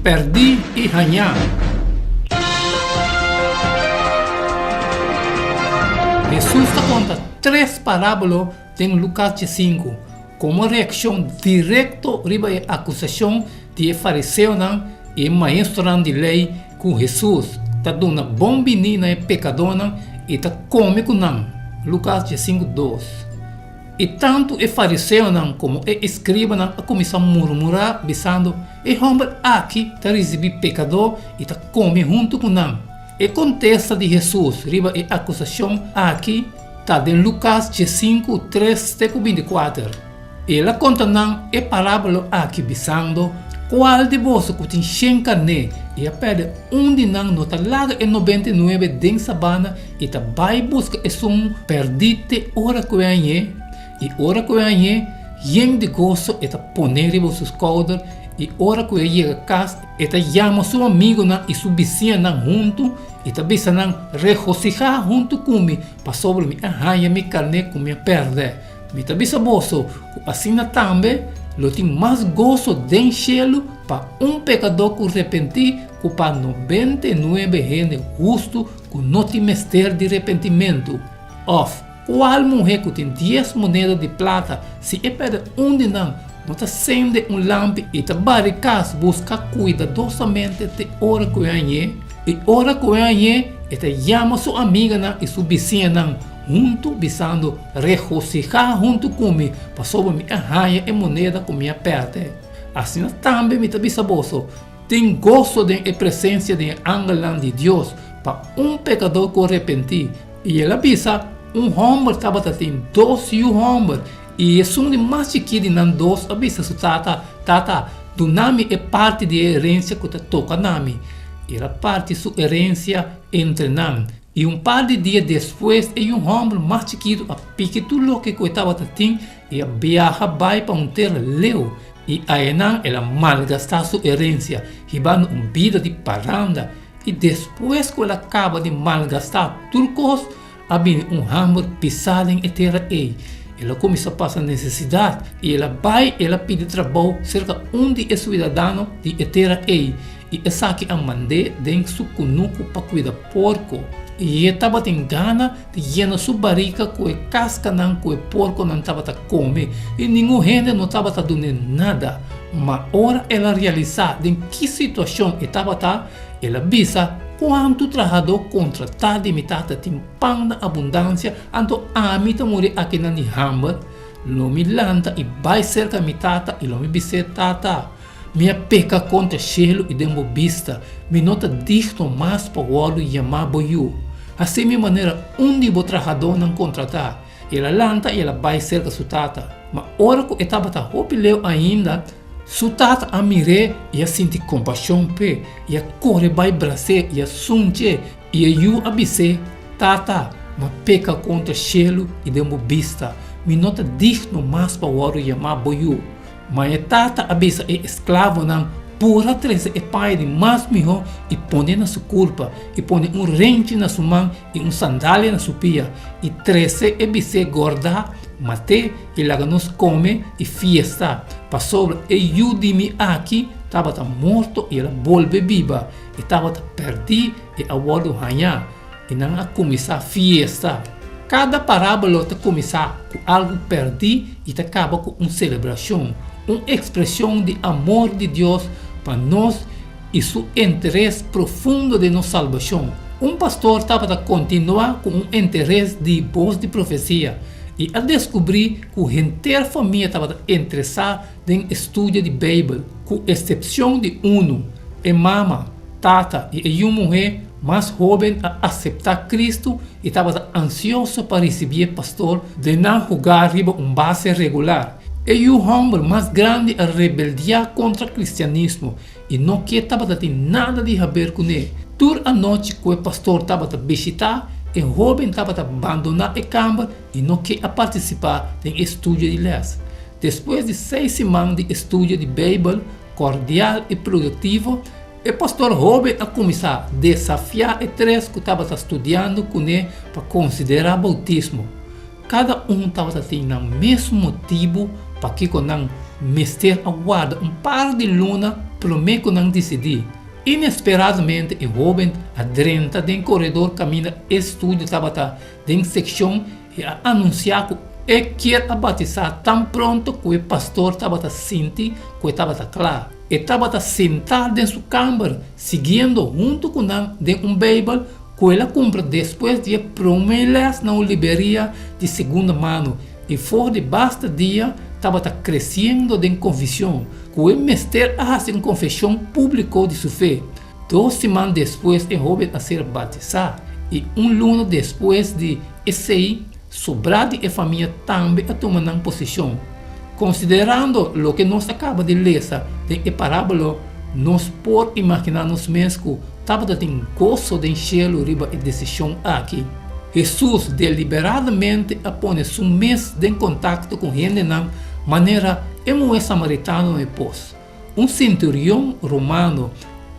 Pèrdí i hañá. Hesus ta konta tres parábolo den Lukas diesinku komo reakshon direkto riba e akusashon di e fariseonan i e maestronan di lei ku Hesus ta duna bon biní na e pekadónan i ta kome ku nan. Lukas diesinku dos. I tantu e fariseonan komo e eskribanan a kuminsá murmurá, bisando, E hòmber aki ta risibí pekadó i ta kome huntu ku nan. E kontesta di Hesus riba e akusashon aki ta den Lukas diesinku, tres te ku bintikuater. El a konta nan e parábolo aki, bisando, Kual di boso ku tin shen karné i a pèrdè un di nan no ta laga e nobenta i nuebe den sabana i ta bai buska esun pèrdí te ora ku e hañ'é? I ora ku e hañ'é, yen di goso e ta pon'é riba su skouder, i ora ku e yega kas e ta yama su amigunan i su bisiñanan huntu i ta bisa nan, Regosihá huntu ku mi, pasobra mi a haña mi karné ku mi a pèrdè. Mi ta bisa boso ku asina tambe lo tin mas goso den shelu pa un pekadó ku repentí ku pa 99 hende hustu ku no tin mester di repentimentu. Òf, kual muhé ku tin dies moneda di plata, si e pèrdè un di nan, no ta sende un lampi i ta bari kas buska kuidadosamente te ora ku e hañ'é? I ora ku e hañ'é, e ta yama su amiganan i su bisiñanan huntu, bisando, Regosihá huntu ku mi, pasobra mi a haña e moneda ku mi a pèrdè. Asina tambe mi ta bisa boso, Tin goso den e presensia di e angelnan di Dios pa un pekadó ku arepentí. I el a bisa, Un hòmber tabata tin dos yu hòmber, i esun di mas chikí di nan dos a bisa su tata, Tata, duna mi e parti di e herensia ku ta toka na mi. El a parti su herensia entre nan. I un par di dia despues e yu hòmber mas chikitu a piki tur loke ku e tabata tin i a biaha bai pa un tera leu, i ayenan el a malgastá su herensia, hibando un bida di paranda. I despues ku el a kaba di malgastá tur kos, a bini un hamber pisá den e tera ei. El a kuminsá pasa nesesidat, i el a bai el a pidi trabou serka un di e suidadano di e tera ei, i esaki a mand'é den su kunuku pa kuida porko. I e tabatin gana di yena su barika ku e kaskanan ku e porkonan tabata kome, i ningun hende no tabata dun'é nada. Ma ora el a realisá den ki situashon e tabata, el a bisa, Kuantu trahadó kontratá di mi tata tin pan na abundansia, anto ami ta muri akinan di hamber? Lo mi lanta i bai serka mi tata i lo mi bis'é, Tata, Mi a peka kontra shelu i den bo bista, mi no ta digno mas pa wòrdu yamá bo yu. Hasi mi manera un di bo trahadónan kontratá. El a lanta i el a bai serka su tata. Ma ora ku e tabata hopi leu ainda, su tata a mir'é i a sinti kompashon p'e, i a kore bai bras'é i a sunch'é. I e yu a bis'é, Tata, m'a peka kontra shelu i den bo bista, mi no ta digno mas pa wòrdu yamá bo yu. Ma e tata a bisa e esklavonan, Pura trese e paña di mas mihó i pone na su kurpa, i pone un renchi na su man i un sandalia na su pia, i trese e bisé gordá, mat'é i laga nos kome i fiesta, pasobra e yu di mi aki tabata morto i el a bolbe biba, e tabata pèrdí i a wòrdu hañá. I nan a kuminsá fiesta. Kada parábolo ta kuminsá ku algu pèrdí i ta kaba ku un selebrashon, un ekspreshon di amor di Dios pa nos i su interes profundo den nos salbashon. Un pastor tabata kontinuá ku un interes di Bos di Profesia i a deskubrí ku henter famia tabata interesá den estudio di Beibel, ku eksepshon di unu, e mama. Tata i e yu muhé mas hóben a aseptá Kristu i tabata ansioso pa risibí e pastor den nan hogar riba un base regular. E yu hòmber mas grandi a rebeldiá kontra kristianismo i no ke tabata tin nada di haber kuné. Tur anochi ku e pastor tabata bishitá, e hóben tabata bandoná e kamber i no ke a partisipá den e studio di lès. Despues di seis siman di estudio di Beibel kordial i produktivo, E pastor hóben a kuminsá desafiá e tres ku tabata studiando kuné pa konsiderá boutismo. Kada un tabata tin nan mes motibu pakiko nan mester a warda un par di luna. promé ku nan disidí. Inesperadamente e hóben a drenta den koredor kaminda e studio tabata den sekshon i a anunsiá ku e kier a batisá tan pronto ku e pastor tabata sinti ku e tabata kla. E tabata sintá den su kamber siguiendo huntu ku nan den un Beibel ku el a kumpra despues di e promé lès na un liberia di segunda mano i for di basta dia tabata kresiendo den konvishon ku e mester a hasi un konfeshon públiko di su fe. Dos siman despues e hóben a ser batisá i un luna despues di esei sobrá di e famia tambe a tuma nan posishon. Konsiderando loke nos a kaba di lesa den e parábola, nos por imaginá nos mes ku tabata tin goso den shelu riba e desishon aki. Hesus deliberadamente a pone su mes den kontakto ku hendenan manera e muhé samaritano na e pos. Un senturion romano,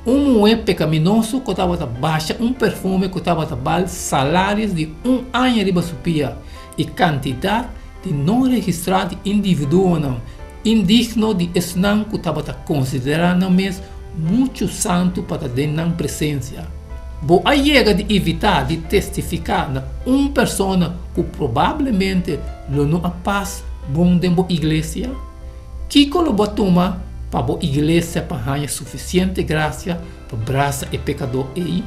un muhé pekaminoso ku tabata basha un perfume ku tabata bal salarios di un aña riba su pia, i kantidat di no registrá di individuonan indigno di esnan ku tabata konsiderá nan mes muchu santu pa ta den nan presensia. Bo a yega di evitá di testifiká na un persona ku probablemente lo no a pas bon den bo iglesia? Kiko lo bo a tuma pa bo iglesia pa haña sufisiente grasia pa brasa e pekadó ei?